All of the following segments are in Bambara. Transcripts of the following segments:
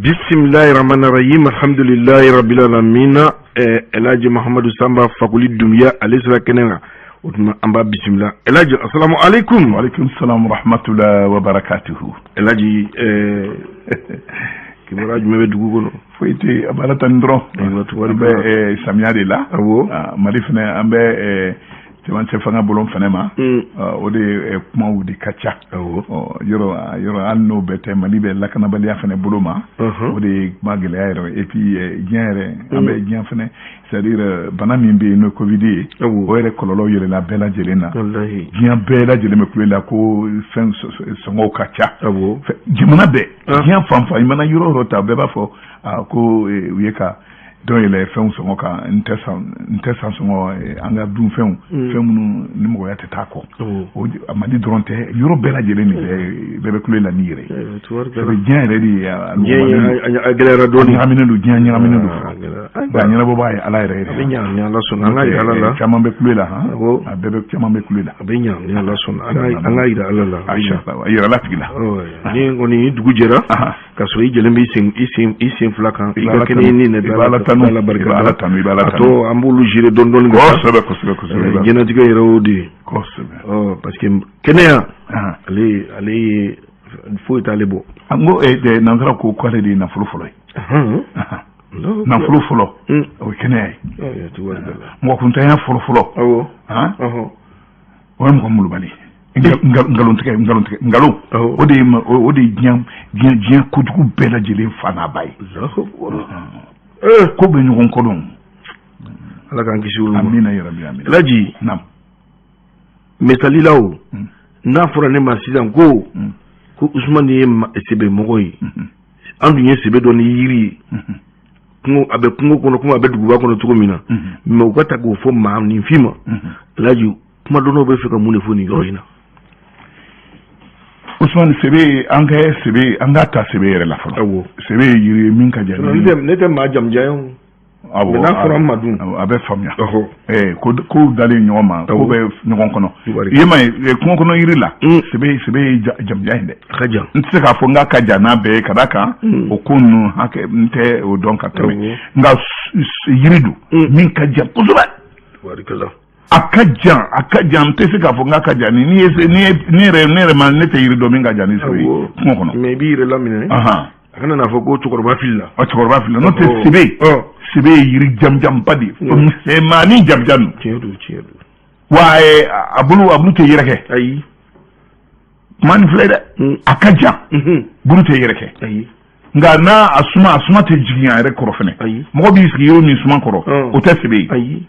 Bisimilahi rahmani rahim, alhamdulilahi rabbil alamin. Elhaji Mahamadu Sanba Fakoli Dunbiya, ale sera kɛnɛ kan. O tuma an b'a bisimila. Elhaji, asalamu aleykum. Waaleykum salam rahmatulah wa barakatuhu. Elhaji, kibaruya jumɛn bɛ dugu kɔnɔ? Foyi tɛ, a b'Ala tanu dɔrɔn. Ayiwa. An bɛ samiya de la. Mali fɛnɛ, an bɛ cɛmancɛ fanga bolo fɛnɛ ma. O de kumaw de ka ca. Yɔrɔ yɔrɔ, hali n'o bɛɛ tɛ, Mali bɛ lakanabaliya fɛnɛ bolo ma. O de ye kuma gɛlɛya yɛrɛ. Et puis diɲɛ yɛrɛ, an bɛ diɲɛ fɛnɛ, c'est à dire bana min bɛ yen, n'o Covid ye, o yɛrɛ kɔlɔlɔ yɛlɛla bɛɛ lajɛlen na. Diɲɛ bɛɛ lajɛlen bɛ kule la ko fɛn sɔngɔw ka ca. Jamana bɛɛ, diɲɛ fan fan, i mana yɔrɔ o yɔrɔ ta, bɛɛ b'a fɔ ko u ye ka dɔ yɛlɛ fɛnw sɔngɔ kan. N tɛ san, n tɛ san sɔngɔ, an ka dunfɛnw, fɛn minnu ni mɔgɔya tɛ taa kɔ. O Mali dɔrɔn tɛ, yɔrɔ bɛɛ lajɛlen, nin bɛɛ bɛ kule la n'i yɛrɛ ye. Diɲɛ yɛrɛ de ye a gɛlɛyara dɔɔnin. Ɲagaminen don, diɲɛ ɲagaminen don. Nka ɲɛnabɔbaa ye Ala yɛrɛ yɛrɛ. A bɛ ɲa ni Ala sɔnna, an ka yira Ala la. Caman bɛ kule la han, a bɛɛ bɛ, caman bɛ kule la. A bɛ ɲa ni Ala sɔnna, an ka yira Ala la. A yira la tigi la. Ni kɔni ni dugu jɛra ka sɔrɔ i jɛlen bɛ i sen fila kan, i ka kɛnɛ ni nɛ, i b'Ala tanu, i b'Ala tanu, i b'Ala tanu. A tɔ, an b'olu gérer dɔɔni dɔɔni. Kosɛbɛ, kosɛbɛ, kosɛbɛ. Diɲɛlatigɛ yɛrɛ y'o de ye. Kosɛbɛ. Parce que kɛnɛya, ale ye foyi t'ale bɔ. N ko nansara ko k'ale de ye nafolo fɔlɔ ye. Nafolo fɔlɔ, o ye kɛnɛya ye. Mɔgɔ kuntanya fɔlɔ fɔlɔ, o ye mɔgɔ molobali, nkalon tigɛ, nkalon tigɛ, nkalon. O de ye diɲɛ kojugu bɛɛ lajɛlen fa n'a ba ye. Ko bɛ ɲɔgɔn kɔ dɔn. Ala k'an kisi olu ma. Amina yarabi, amina. Elhaji. Naam. Misali la, o n'a fɔra ne ma sisan ko Usumani ye sebe mɔgɔ ye, an dun ye sebe dɔn ni yiri ye, kungo, a bɛ kungo kɔnɔ komi a bɛ duguba kɔnɔ cogo min na, mais u ka ta k'o fɔ maa nin fin ma. Elhaji, kuma dɔnnaw bɛ fɛ ka mun de fɔ nin yɔrɔ in na? Usumani, sebe, an kɛ sebe, an k'a ta sebe yɛrɛ la fɔlɔ. Sebe ye yiri ye min ka jan. Ne tɛ maa jamujan ye o. Awɔ. N'a fɔra n ma dun. A bɛ faamuya. Ko kow dalen ɲɔgɔn ma, ko bɛ ɲɔgɔn kɔnɔ. I ye ma ye, kungo kɔnɔ yiri la, sebe ye jamujan ye dɛ. A ka jan. N tɛ se k'a fɔ n k'a ka jan n'a bɛɛ ye, ka d'a kan o ko ninnu hakɛ n tɛ o dɔn ka tɛmɛ, nka yiri don min ka jan kosɛbɛ. A ka jan, a ka jan. N tɛ se k'a fɔ n k'a ka jan ni ye ni yɛrɛ, ne yɛrɛ ma, ne tɛ yiri dɔn min ka jan ni sebe ye kungo kɔnɔ. Mais i b'i yɛrɛ laminɛ. A kana n'a fɔ ko cɛkɔrɔba filila. A cɛkɔrɔba filila, n'o tɛ sebe ye yiri jamujanba de ye, misɛnmanin jamujan don. Tiɲɛ don, tiɲɛ don. Wa a bulu tɛ yɛrɛkɛ. Ayi. Kuma nin filɛ dɛ, a ka jan, bulu tɛ yɛrɛkɛ. Ayi. Nka n'a a suma tɛ jigin a yɛrɛ kɔrɔ fɛnɛ. Ayi. Mɔgɔ b'i sigi yɔrɔ min suma kɔrɔ, o tɛ sebe ye. Ayi.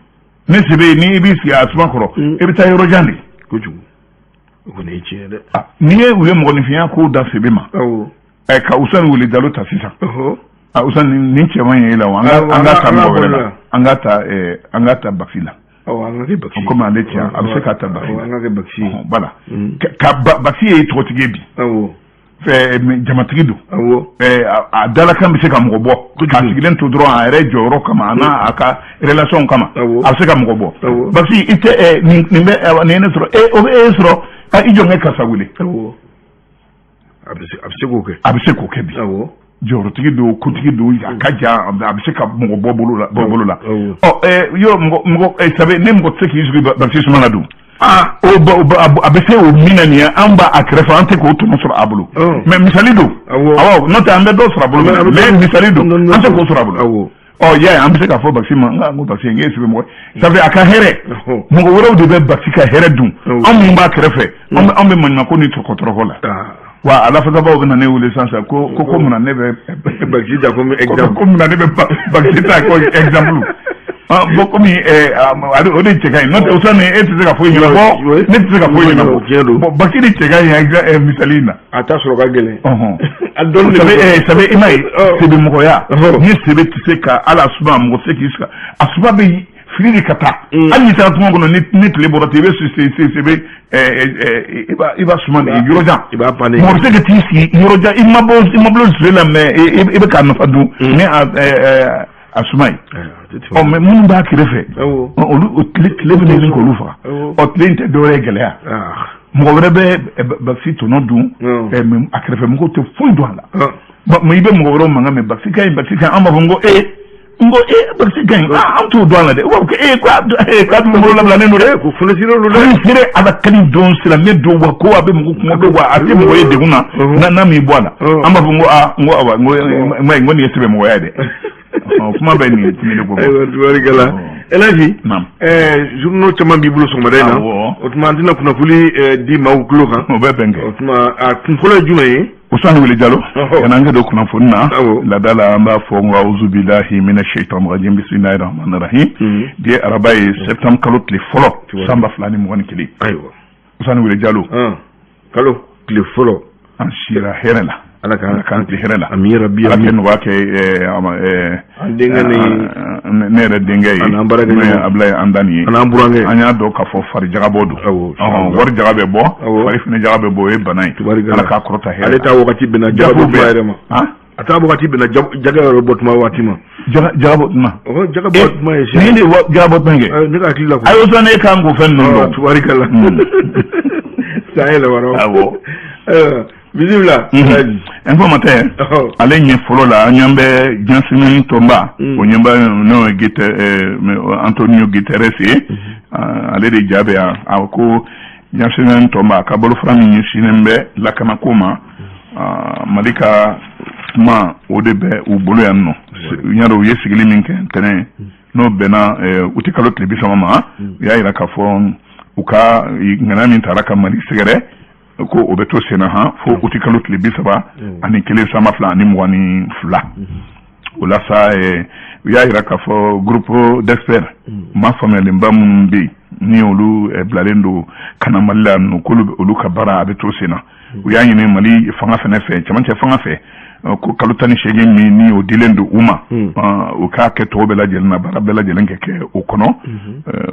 Ni sebe ye, ni i b'i sigi a suma kɔrɔ, i bɛ taa yɔrɔ jan de. Kojugu, o kɔni ye tiɲɛ dɛ. N'i ye u ye mɔgɔninfinya ko da sebe ma, ka Usani wele Jalo ta sisan, Usani, nin cɛman ye e la wa, an ka ta mɔgɔ wɛrɛ la, an ka ta Basi la. An ka kɛ Basi. Komi ale cɛ, a bɛ se ka ta Basi la. An ka kɛ Basi ye. Voilà, ka Basi ye tɔgɔtigi ye bi. Jamatigi don. A dalakan bɛ se ka mɔgɔ bɔ k'a sigilen to dɔrɔn, a yɛrɛ jɔyɔrɔ kama, a n'a a ka relation kama, a bɛ se ka mɔgɔ bɔ. Basi, i tɛ nin bɛ nin ye ne sɔrɔ, o bɛ e sɔrɔ, i jɔ n kɛ karisa wele. A bɛ se k'o kɛ. A bɛ se k'o kɛ bi. Jɔyɔrɔtigi don, kotigi don, a ka jan, a bɛ se ka mɔgɔ bɔ bolo la, bɔ bolo la. Ɔ yɔrɔ mɔgɔ mɔgɔ sabu ne mɔgɔ tɛ se k'i sigi Basi suma la dun. O a bɛ se o min na nin ye, an b'a a kɛrɛfɛ, an tɛ k'o tɔnɔ sɔrɔ a bolo. Mais misali don. Awɔ, n'o tɛ an bɛ dɔ sɔrɔ a bolo, mais misali don, an tɛ k'o sɔrɔ a bolo. Ɔ y'a ye, an bɛ se k'a fɔ Basi ma, n ko Basi, n k'e sɛbɛ mɔgɔ ye, ça fait a ka hɛrɛ, mɔgɔ wɛrɛw de bɛ Basi ka hɛrɛ dun. Anw minnu b'a kɛrɛfɛ, an bɛ maɲumanko ni tɔrɔkɔ tɔrɔkɔ la. Wa a lafasabaw bɛ na ne wele sisan sisan ko munna ne bɛ Basi ta comme exemple. Ko munna ne bɛ Basi ta ko exemple. Bon, komi o de cɛ ka ɲi, n'o tɛ o ni e tɛ se ka foyi ɲɛnabɔ, ne tɛ se ka foyi ɲɛnabɔ. Bon, Basi de cɛ ka ɲi misali in na. A ta sɔrɔ ka gɛlɛn. A dɔnni sabu i m'a ye, sebe mɔgɔya ni sebe tɛ se ka hali a suma, mɔgɔ tɛ se k'i sigi a suma bɛ fili de ka taa. Hali n'i taara kungo kɔnɔ, ni tile bɔra ten, i bɛ sebe, i b'a suma de yɔrɔ jan. I b'a pan. Mɔgɔ bɛ se ka t'i sigi yɔrɔ jan, i ma bɔ, i ma bolo tile la, mais i bɛ k'a nafa dun ni a suma ye. Ɔ mais minnu b'a kɛrɛfɛ, olu tile bɛ ɲini k'olu faga. Ɔ tile in tɛ dɔwɛrɛ ye, gɛlɛya. Mɔgɔ wɛrɛ bɛ Basi tɔnɔ dun, mais a kɛrɛfɛ mɔgɔw tɛ foyi dɔn a la. Bon, i bɛ mɔgɔ wɛrɛw mankan mɛn, bakisi ka ɲi, bakisi ka ɲi. An b'a fɔ n ko ee, n ko ee, bakisi ka ɲi, an t'o dɔn a la dɛ. U b'a fɔ ko ee, k'a tun bolo labilalen don dɛ. Ko fonisire don dɛ. Fonisire, ala kali don silamɛ don, wa ko a bɛ mɔgɔ kuma dɔn, wa a tɛ mɔgɔ ye degun na n'a m'i bɔ a la. An b'a fɔ n ko aa, n ko awa, n ko n ko nin ye sɛbɛmɔgɔya ye dɛ. Kuma bɛ nin de ko. Ayiwa, tubarikala. Elhaji, journaux caman b'i bolo sɔgɔmada in na. O tuma, an tɛna kunnafoni di maaw tulo kan. O bɛ bɛn kɛ. O tuma, a kun fɔlɔ ye jumɛn ye? Usmani Wele Jalo, yanni an ka don kunnafoni na, laada la, an b'a fɔ n ko auzubilahi mina shaitan rajim, bisimilahi rahmani rahim. Bi ye araba ye, septembre kalo tile fɔlɔ, san 2021. Ayiwa. Usmani Wele Jalo. Kalo tile fɔlɔ. An sira hɛrɛ la. Ala k'an tile hɛrɛ la. Ami rabi. Ala kɛ nɔgɔya kɛ. An denkɛ ni ne yɛrɛ denkɛ ye. An'an baarakɛ ɲɔgɔn. N'o ye Abulaye Andani ye. An'an burankɛ. An y'a dɔn k'a fɔ fari jagabɔ don. Wari jaga bɛ bɔ. Fari fɛnɛ jaga bɛ bɔ, o ye bana ye. Ala k'a kɔrɔta hɛrɛ. Ale ta wagati bɛnna jaga bɔ tuma yɛrɛ ma. A ta wagati bɛnna jaga yɛrɛ bɔ tuma waati ma. Jaga bɔ tuma. Jaga bɔ tuma ye. Nin de jaga bɔ tuma kɛ. Ne ka hakili la. Ayi, o sɔn ne kan k'o fɛn ninnu dɔn. Tubarikala. San yɛlɛmara. Awɔ. Bisimila. Informateur, ale ɲɛ fɔlɔ la, an ɲɛ bɛ diɲɛ sɛbɛnni tɔnba, o ɲɛba, n'o ye Antonio Guterres ye, ale de ja bɛ yan. A ko diɲɛ sɛbɛnni tɔnba, a ka bolofara min ɲɛsinnen bɛ lakanako ma, Mali ka kuma, o de bɛ u bolo yan nɔ. U y'a dɔn, u ye sigili min kɛ ntɛnɛn, n'o bɛnna uti kalo tile 30 ma, u y'a yira k'a fɔ u ka ŋaniya min taara ka Mali sɛgɛrɛ, ko o bɛ to senna han fo uti kalo tile 31 san 2022. O la sa, u y'a yira k'a fɔ groupe d'experts maa faamuyalenba minnu bɛ yen, ni olu bilalen don ka na Mali la nɔ, k'olu olu ka baara, a bɛ to senna. U y'a ɲini Mali fanga fɛnɛ fɛ, cɛmancɛ fanga fɛ, ko kalo 18 min ni o dilen don u ma, u k'a kɛ cogo bɛɛ lajɛlen na, baara bɛɛ lajɛlen kɛ kɛ o kɔnɔ.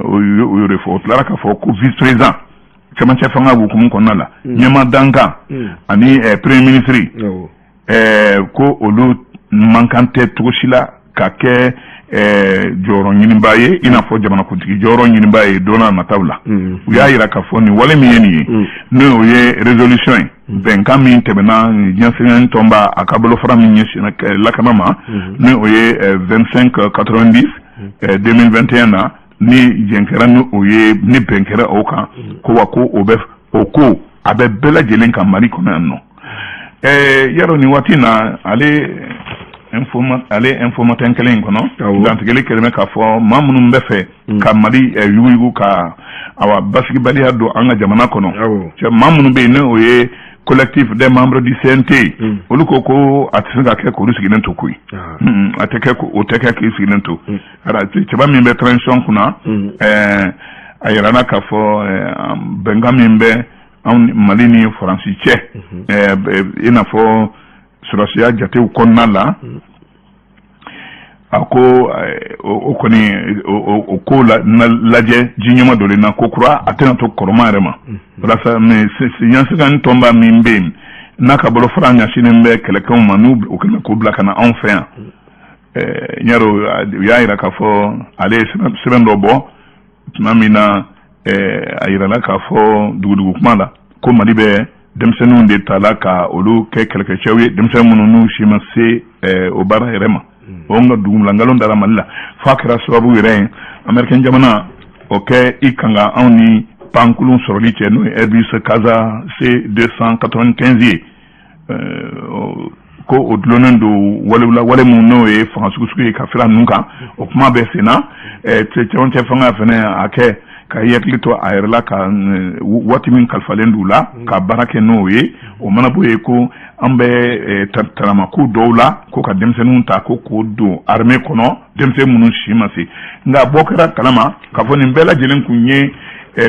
O y'o de fɔ. O tilara k'a fɔ ko vice président cɛmancɛ fanga hukumu kɔnɔna la, ɲɛma dankan ani premier ministre, ko olu man kan tɛ cogo si la ka kɛ jɔyɔrɔ ɲinibaa ye, i n'a fɔ jamanakuntigi jɔyɔrɔ ɲinibaa ye don n'a nataw la. U y'a yira k'a fɔ nin wale min ye nin ye, n'o ye résolution ye, bɛnkan min tɛmɛna diɲɛ sɛbɛnni tɔnba, a ka bolofara min ɲɛsinna lakana ma, ni o ye 25 90 2021 na, ni jɛn kɛra ni o ye, ni bɛn kɛra o kan, ko wa ko o bɛ o ko a bɛ bɛɛ lajɛlen kan Mali kɔnɔ yan nɔ. Yarɔ, nin waati na, ale Info Matin kelen in kɔnɔ, dantigɛli kɛlen bɛ k'a fɔ maa minnu bɛ fɛ ka Mali yuguyugu, ka awa basigibaliya don an ka jamana kɔnɔ, cɛ maa minnu bɛ yen, ni o ye Collectif des membres du CNT, olu ko ko a tɛ se ka kɛ k'olu sigilen to koyi. A tɛ kɛ, o tɛ kɛ k'i sigilen to. Cɛba min bɛ transition kunna, a yirala k'a fɔ bɛnkan min bɛ anw Mali ni Faransi cɛ, i n'a fɔ sɔrɔdasiya jatew kɔnɔna la, a ko o kɔni, o ko lajɛ ji ɲɛma dɔ na ko kura, a tɛna to kɔrɔma yɛrɛ ma. Walasa mais ɲɛsikan tɔnba min bɛ yen, n'a ka bolofara ɲɛsinnen bɛ kɛlɛkɛw ma, n'u o kɛlen k'o bila ka na anw fɛ yan, n y'a dɔn, u y'a yira k'a fɔ ale ye sɛbɛn dɔ bɔ tuma min na, a yirala k'a fɔ dugudugu kuma la ko Mali bɛ denmisɛnninw de ta la ka olu kɛ kɛlɛkɛcɛw ye, denmisɛnnin minnu n'u si ma se o baara yɛrɛ ma. O ka dugula nkalon dara Mali la f'a kɛra sababu yɛrɛ ye Américain jamana o kɛ i kan ka anw ni pankurun sɔrɔli cɛ, n'o ye Airbus Casa C 295 ye, ko o dulonnen don walew la, wale mun n'o ye fanga sugusugu ye ka fira ninnu kan. O kuma bɛ sen na. Cɛmancɛ fanga fɛnɛ, a kɛ ka i hakili to a yɛrɛ la ka waati min kalifalen d'u la ka baara kɛ n'o ye. O mana bɔ yen, ko an bɛ taramako dɔw la, ko ka denmisɛnninw ta ko k'o don armée kɔnɔ, denmisɛn minnu si ma se. Nka bɔ kɛra kalama k'a fɔ nin bɛɛ lajɛlen kun ye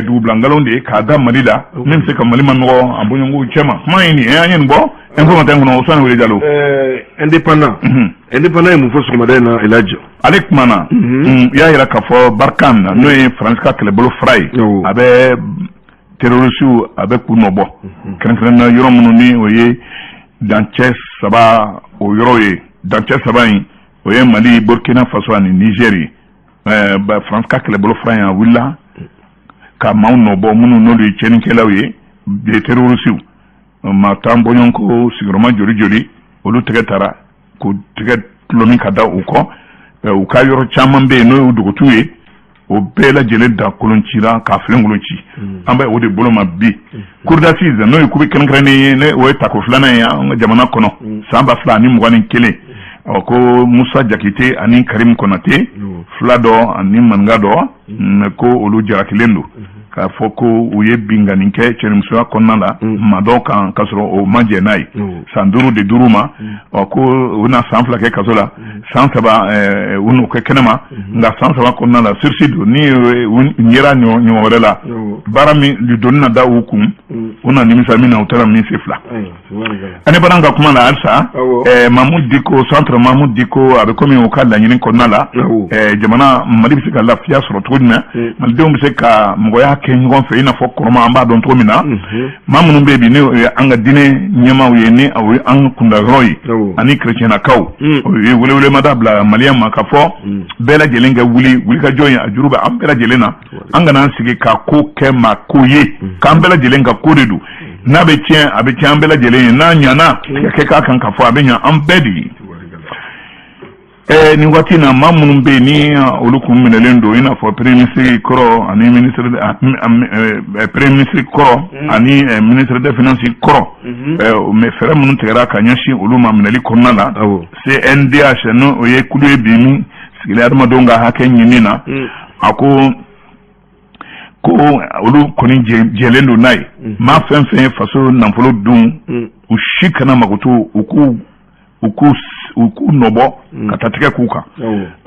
dugubila nkalon de ye k'a da Mali la, min bɛ se ka Mali ma nɔgɔ a bɔɲɔgɔnw cɛ ma. Kuma ye nin ye, an ye nin bɔ Info Matin kɔnɔ. Usmani Wele Jalo. Indépendant ye mun fɔ sɔgɔmada in na, Elhaji? Ale kumana, u y'a yira k'a fɔ Barkhane, n'o ye Faransi ka kɛlɛbolo fara ye, a bɛ terroristew, a bɛ k'u nɔbɔ, kɛrɛnkɛrɛnnenya yɔrɔ minnu ni o ye dancɛ saba, o yɔrɔ ye dancɛ saba in, o ye Mali, Burkina Faso ani Niger ye. Faransi ka kɛlɛbolo fara in, a wulila ka maaw nɔbɔ minnu n'olu ye tiɲɛnikɛlaw ye, terroristew, maa 10 bɔɲɔgɔnko sigiyɔrɔma joli joli. Olu tɛgɛ tara k'u tɛgɛ tuloni ka da u kɔ. U ka yɔrɔ caman bɛ yen n'o y'u dogotu ye, o bɛɛ lajɛlen da kolon cira k'a filenkolon ci. An bɛ o de bolo ma bi. Cour d'assises, n'o ye kuru kɛrɛnkɛrɛnnen ye, ne o ye tako filanan ye an ka jamana kɔnɔ san 2021, ɔ ko Musa Jakite ani Karim Konate, fila dɔ ani maninka dɔ, ko olu jarakilen don k'a fɔ ko u ye binkanni kɛ cɛnimusoya kɔnɔna la maa dɔw kan, k'a sɔrɔ o ma jɛn n'a ye. San 5 de dir'u ma. Ɔ ko u bɛna san 2 kɛ kaso la, san 3 u n'o kɛ kɛnɛma. Nka san 3 kɔnɔna la, sursis don. Ni u yera ɲɔgɔn wɛrɛ la, baara min doni na da u kun, u na nimisa min na, u taara min se fila. Ani bɔra ka kuma la halisa, Mamudu Diko, centre Mamudu Diko, a bɛ komi u ka laɲini kɔnɔna la, jamana Mali bɛ se ka lafiya sɔrɔ cogo jumɛn, malidenw bɛ se ka mɔgɔya kɛ ɲɔgɔn fɛ i n'a fɔ kɔrɔma an b'a dɔn cogo min na. Maa minnu bɛ yen bi, ni o ye an ka diinɛ ɲɛmaaw ye, ni o ye an kundayɔrɔ ye, ani kerecɛnnakaw, o ye welewelemada bila maliyɛn ma k'a fɔ bɛɛ lajɛlen ka wuli wulikajɔ ye. A juru bɛ an bɛɛ lajɛlen na. An kana an sigi ka ko kɛ maa ko ye, k'an bɛɛ lajɛlen ka ko de don. N'a bɛ tiɲɛ, a bɛ tiɲɛ an bɛɛ lajɛlen ye. N'a ɲana, ka kɛ k'a kan k'a fɔ a bɛ ɲa an bɛɛ de ye. Nin waati na, maa minnu bɛ yen ni olu kun minɛlen don, i n'a fɔ premier ministre kɔrɔ ani ministre, premier ministre kɔrɔ ani ministre des finances kɔrɔ, mais fɛɛrɛ minnu tigɛra ka ɲɛsin olu ma minɛli kɔnɔna la, CNDH, n'o ye kulu ye bi min sigilen adamadenw ka hakɛ ɲini na, a ko ko olu kɔni jɛlen don n'a ye. Maa fɛn fɛn ye faso nafolo dun, u si kana magoto, u k'u nɔbɔ ka taa tigɛ k'u kan.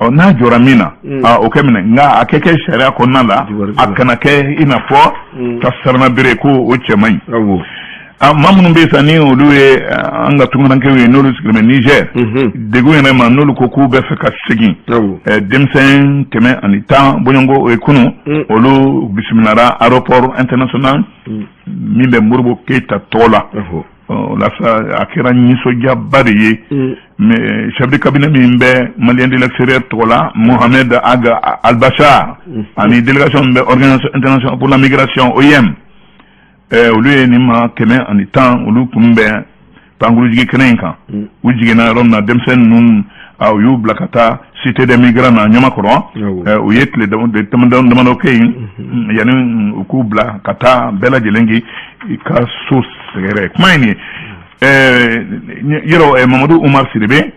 Ɔ n'a jɔra min na, o kɛ minɛ, nka a kɛ kɛ sariya kɔnɔna la, a kana kɛ i n'a fɔ ka sarana bere, ko o cɛ man ɲi. Maa minnu bɛ yen sa, ni olu ye an ka tunkarankew ye, n'olu sigilen bɛ Niger degun yɛrɛ ma, n'olu ko k'u bɛ fɛ ka segin, denmisɛn 110 bɔɲɔgɔnko, o ye kunun olu bisimilara aéroport international min bɛ Modibo Keyita tɔgɔ la. O la sa, a kɛra nisɔndiyaba de ye. Mais chef de cabinet min bɛ Malien de l'extérieur tɔgɔ la, Mohamed Ag Albachar, ani délégation min bɛ Organisation internationale pour la migration, OIM, olu ye nin maa 110 olu kun bɛn pankurujigi kɛnɛ in kan. U jiginna yɔrɔ min na, denmisɛnnin ninnu, u y'u bila ka taa cité des migrants na Ɲamakɔrɔ. U ye tile damadɔ kɛ yen yanni u k'u bila ka taa bɛɛ lajɛlen k'i ka so sɛgɛrɛ. Kuma ye nin ye yɔrɔ, Mamadu Umar Sidibe,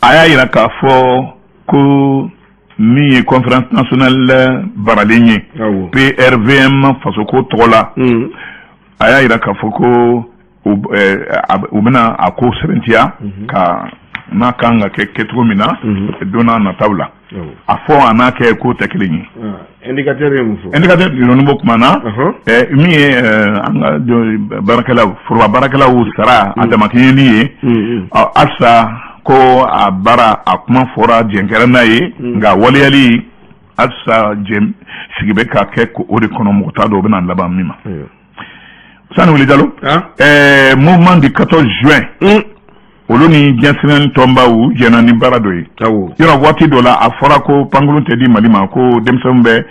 a y'a yira k'a fɔ ko min ye conférence nationale baralen ye PRVM fasoko tɔgɔ la, a y'a yira k'a fɔ ko u bɛna a ko sɛbɛntiya ka n'a kan ka kɛ kɛcogo min na don n'a nataw la. A fɔ a n'a kɛ ko tɛ kelen ye. Indicateur ye mun fɔ? Indicateur ninnu bɔ kuma na, min ye an ka baarakɛlaw, foroba baarakɛlaw sara a damakɛɲɛli ye halisa, ko a baara a kuma fɔra, jɛn kɛra n'a ye, nka waleyali halisa jɛn sigi bɛ ka kɛ o de kɔnɔ. Mɔgɔ t'a dɔn o bɛna laban min ma. Sani wuli Jalo, mouvement du 14 juin, olu ni diɲɛ tɔnbaw u jɛnna ni baara dɔ ye. Yɔrɔ waati dɔ la, a fɔra ko pankurun tɛ di Mali ma, ko denmisɛnw bɛ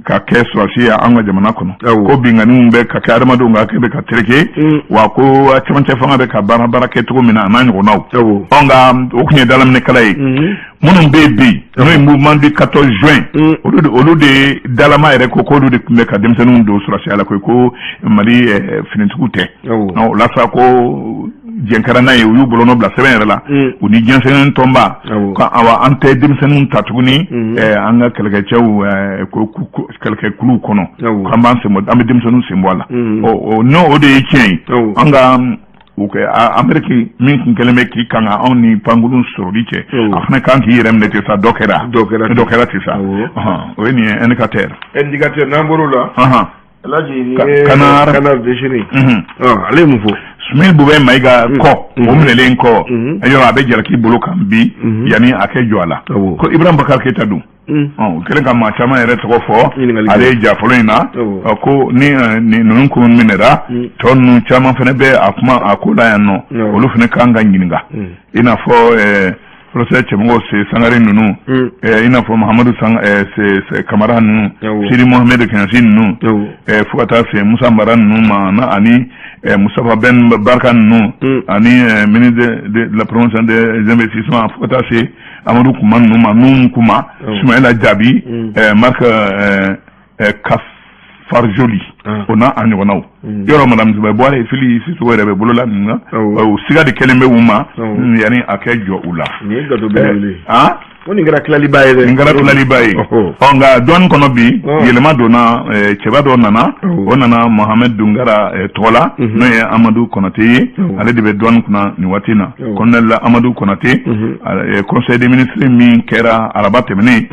ka kɛ sɔrɔdasi ye an ka jamana kɔnɔ, ko binkanniw bɛ ka kɛ, adamadenw ka hakɛ bɛ ka tereke, wa ko cɛmancɛ fanga bɛ ka baara baara kɛ cogo min na, a n'a ɲɔgɔnnaw. Ɔ nka o tun ye dalaminɛkala ye. Minnu bɛ yen bi, n'o ye mouvement du 14 juin, olu de dalama yɛrɛ ko k'olu de tun bɛ ka denmisɛnninw don sɔrɔdasiya la koyi, ko Mali finitigiw tɛ. O la sa, ko jɛn kɛra n'a ye, u y'u bolonɔ bila sɛbɛn yɛrɛ la, u ni diɲɛ tɔnba, ko awa an tɛ denmisɛnninw ta tuguni an ka kɛlɛkɛcɛw, kɛlɛkɛkuluw kɔnɔ, k'an b'an sen bɔ, an bɛ denmisɛnninw sen bɔ a la. N'o o de ye tiɲɛ ye, an ka o kɛ Ameriki min kun kɛlen bɛ k'i kan anw ni pankurun sɔrɔli cɛ, a fana kan k'i yɛrɛ minɛ ten sa. Dɔ kɛra, dɔ kɛra ten sa. O ye nin ye indicateur. Indicateur, n'an bɔr'o la, Alhaji, nin ye Canard. Canard déchaîné, ale ye mun fɔ? Soumaïla Boubèye Maïga kɔ, o minɛlen kɔ, yɔrɔ a bɛ jalaki bolo kan bi yanni a kɛ jɔ a la, ko Ibrahim Bakar Keita dun, u kɛlen ka maa caman yɛrɛ tɔgɔ fɔ ale ye ja fɔlɔ in na, ko ni ninnu kun minɛra, tɔ ninnu caman fana bɛ a kuma a ko la yan nɔ, olu fana kan ka ɲininka, i n'a fɔ Professeur Cɛmɔgɔ Se Sangare ninnu, i n'a fɔ Mahamadu Kamara ninnu, Sidi Mohamed Kɛnɛsi ninnu, fo ka taa se Musa Mara ninnu ma, ani Moustapha Ben Barka ninnu, ani ministre de la Promotion des investissements, fo ka taa se Amadou Kouma ninnu ma, Nouhoum Kouma, Soumaïla Diaby, Marc Kafarjoli, o n'a a ɲɔgɔnnaw. Yɔrɔ madame Buware Fili Sisoko yɛrɛ bɛ bolola ninnu na, o siga de kɛlen bɛ u ma yanni a kɛ jɔ u la. Nin ye gâteau belebele ye. Ko nin kɛra tilaliba ye dɛ. Nin kɛra tilaliba ye. Ɔ, nka douane kɔnɔ bi, yɛlɛma donna, cɛba dɔ nana, o nana Mohamed Dungara tɔgɔ la, n'o ye Amadu Konate ye. Ale de bɛ douane kunna nin waati na. Colonel Amadu Konate, conseil des ministres min kɛra araba tɛmɛnen,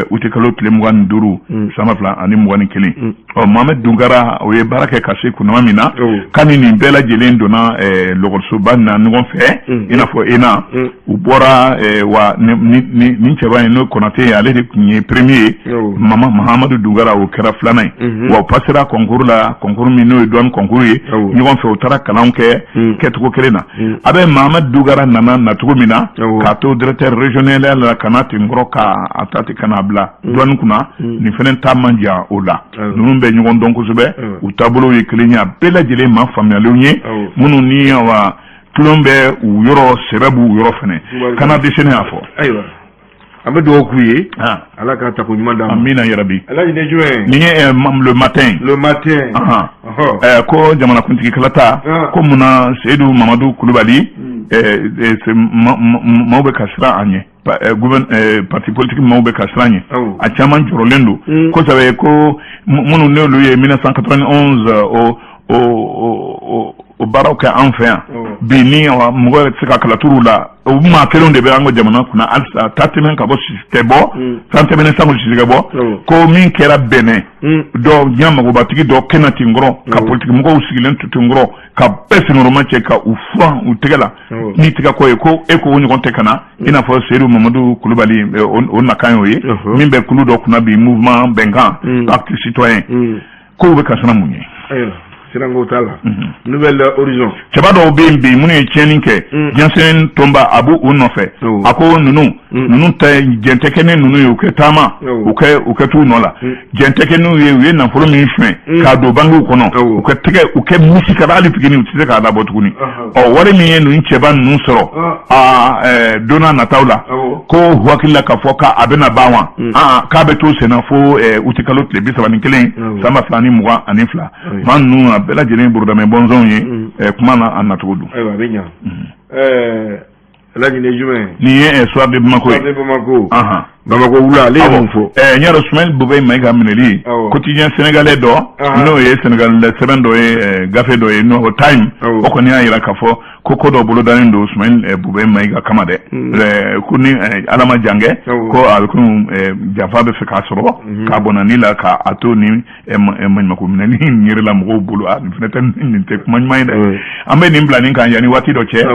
uti kalo tile 25 san 2021. Ɔ, Mohamed Dungara, o ye baara kɛ ka se kunnama min na, k'ani nin bɛɛ lajɛlen donna lɔgɔlisoba nin na ɲɔgɔn fɛ, i n'a fɔ ENA. U bɔra wa nin cɛba in, n'o Konate ye, ale de tun ye premier ye. Mama Mahamadu Dungara, o kɛra filanan ye. Wa u passera concours la, concours min n'o ye douane concours ye, ɲɔgɔn fɛ. U taara kalanw kɛ kɛcogo kelen na. A bɛ Mahamadu Dungara nana nacogo min na, k'a to directeur régional la ka na ten kɔrɔ, k'a ta ten ka n'a bila douane kunna, nin fɛnɛ ta man jan o la. Ninnu bɛ ɲɔgɔn dɔn kosɛbɛ, u taabolow ye kelen ye, a bɛɛ lajɛlen maa faamuyalenw ye, minnu ni wa tulon bɛ u yɔrɔ, sɛbɛ b'u yɔrɔ fɛnɛ. Kana dɛsɛ, ne y'a fɔ. Ayiwa, an bɛ dugawu k'u ye, Ala ka tako ɲuman d'an ma. Amina yarabi. Alhaji, ni jumɛn? Nin ye Le Matin. Le Matin. Ko jamanakuntigi kalata, ko munna Seyidu Mamadu Kulubali, maaw bɛ ka siran a ɲɛ, parti politique maaw bɛ ka siran ɲɛ, a caman jɔrɔlen don kosɛbɛ, ko minnu n'olu ye 1991 o baaraw kɛ an fɛ yan bi, ni mɔgɔ yɛrɛ tɛ se ka kalaturu la, o maa kelenw de bɛ an ka jamana kunna halisa. Ta tɛmɛ ka bɔ, tɛ bɔ san tɛmɛnen sango sisi ka bɔ, ko min kɛra Bɛnɛ dɔ, diɲɛ magobatigi dɔ kɛnɛ ten kɔrɔ, ka politiki mɔgɔw sigilen to ten kɔrɔ, ka bɛɛ senkɔrɔma cɛ, ka u furan u tɛgɛ la ni tɛgɛ kɔ ye, ko e ko o ɲɔgɔn tɛ ka na. I n'a fɔ Seyidu Mamadu Kulubali, o nakan y'o ye, min bɛ kulu dɔ kunna bi, Mouvement Bɛnkan, Pacte citoyen, kow bɛ ka siran mun ye? Siranko t'a la. Nouvel Horizon. Cɛba dɔw bɛ yen bi minnu ye tiɲɛni kɛ, diɲɛsɛn tɔnba a b'u u nɔfɛ. A ko ninnu tɛ jɛn tɛ kɛ ni ninnu ye, u kɛ taama, u kɛ t'u nɔ la. Jɛn tɛ kɛ n'u ye, u ye nafolo min suɲɛ k'a don bankiw kɔnɔ, u kɛ tɛgɛ u kɛ misi kara, hali fitinin u tɛ se k'a labɔ tuguni. Ɔ, wari min ye ninnu cɛba ninnu sɔrɔ aa, don n'a nataw la, ko u hakili la k'a fɔ k'a bɛna ban wa, k'a bɛ to senna fo uti kalo tile 31 san 2022. Maa ninnu a bɛɛ lajɛlen burudamɛ bɔnsɔnw ye, kuma na a nacogo don. Ayiwa, a bɛ ɲa. Alhaji, ni jumɛn? Nin ye Soir de Bamako ye. Soir de Bamako. Bamako wula, ale ye mun fɔ? N y'a dɔn, Soumaïla Boubèye Maïga minɛli, quotidien sénégalais dɔ, n'o ye Sénégal sɛbɛn dɔ ye, gafe dɔ ye, n'o Time, o kɔni y'a jira k'a fɔ ko ko dɔ bolodalen don Soumaïla Boubèye Maïga kama dɛ, ko ni Ala ma jan kɛ, ko a bɛ komi janfa bɛ fɛ k'a sɔrɔ k'a bɔnna ni la, k'a to ni maɲumako minɛli in yɛrɛ la mɔgɔw bolo. A nin fana tɛ, nin tɛ kuma ɲuman ye dɛ. An bɛ nin bila nin kan yanni waati dɔ cɛ.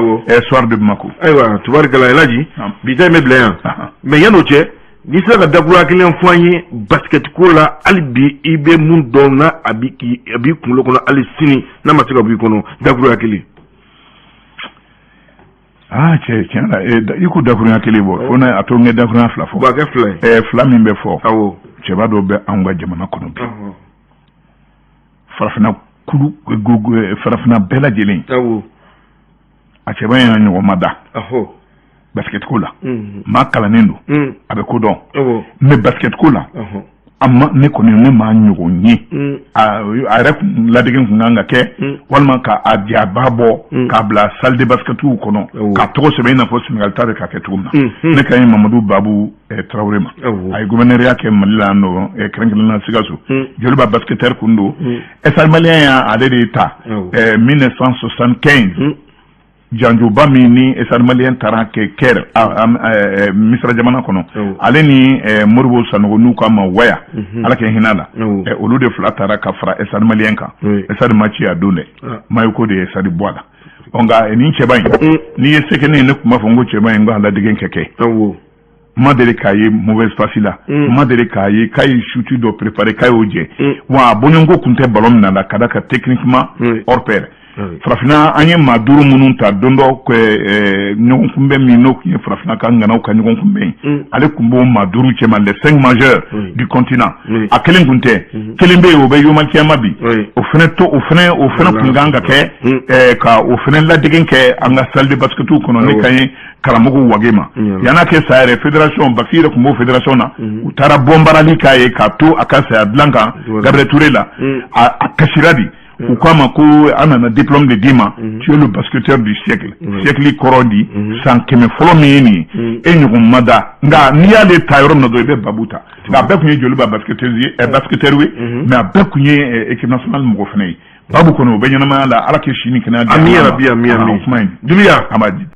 Soir de Bamako. Ayiwa, tubarikala Elhaji, bi ta in bɛ bila yan, mais yan'o cɛ, n'i sera ka dakuruya kelen fɔ an ye basket ko la hali bi, i bɛ mun dɔn na, a b'i kunkolo kɔnɔ hali sini n'a ma se ka bɔ i kɔnɔ, dakuruya kelen. Aa cɛ, tiɲɛ la, i ko dakurunya kelen bɔ, fo n'a a to n kɛ dakurunya fila fɔ. Bon, a kɛ fila ye. Fila min bɛ fɔ. Cɛba dɔw bɛ anw ka jamana kɔnɔ bi. Farafinna kulu, farafinna bɛɛ lajɛlen. A cɛba in y'a ɲɔgɔn ma da. Basket ko la. Maa kalannen don. A bɛ ko dɔn. Mais basket ko la, a ma ne kɔni ne maa ɲɔgɔn ye. A yɛrɛ kun ladege kun kan ka kɛ, walima ka a jaba bɔ k'a bila salle de basketiw kɔnɔ, k'a tɔgɔ sɛbɛn i n'a fɔ Sénégal ta bɛ ka kɛ cogo min na. Ne ka ɲi Mamadu Babu Tarawele ma. A ye gouverneur kɛ Mali la yan nɔ, kɛrɛnkɛrɛnnenya la Sikaso. Joliba basketteur kun don. Stade Malien y'ale de ta 1975, janjoba min ni Stade Malien taara kɛ Caire, Misira jamana kɔnɔ. Ale ni Moribo Sanogo, n'u k'a ma Waya, Ala kɛ hinɛ la, olu de fila taara ka fara Stade Malien kan. Stade ma ci a don dɛ, Mayoko de ye Stade bɔ a la. Ɔ, nka nin cɛba in, n'i ye se kɛ ne ye, ne tun b'a fɔ n ko cɛba in, n ko a ladege kɛ ma deli k'a ye mauvaise passe la, ma deli k'a ye k'a ye shoot dɔ préparé k'a y'o jɛ. Wa a bɔɲɔgɔnko tun tɛ ballon minɛ la, ka da kan techniquement hors pair. Farafinna, an ye maa duuru minnu ta don dɔ, ɲɔgɔn kunbɛn min n'o tun ye farafinna ka ŋanaw ka ɲɔgɔn kunbɛn ye, ale tun b'o maa duuru cɛma, les cinq majeurs du continent. A kelen tun tɛ, kelen bɛ yen, o bɛ Yoma bi. O fana to, o fana tun kan ka kɛ ka o fana ladege kɛ an ka salle de basket kɔnɔ. Ne ka ye karamɔgɔ Wage ma yan'a kɛ saya yɛrɛ, fédération Basi yɛrɛ tun b'o fédération na. U taara bɔnbarali k'a ye k'a to a ka saya dilan kan Gabriel Touré la. A kasira di. U k'a ma ko an nana diplôme de d'i ma, tu es le basketteur du siècle. Siècle kɔrɔ di san 100 fɔlɔ min ye nin ye, e ɲɔgɔn ma da. Nka n'i y'ale ta yɔrɔ min na dɔrɔn, i bɛ Babu ta. Nka a bɛɛ tun ye Joliba basketteur ye, basketteur ye, mais a bɛɛ tun ye équipe nationale mɔgɔ fana ye. Babu kɔni, o bɛ ɲɛnamaya la. Ala k'i si ni kɛnɛya di. Ami yarabi, ami, ami. Kuma in Dunbiya. An b'a di.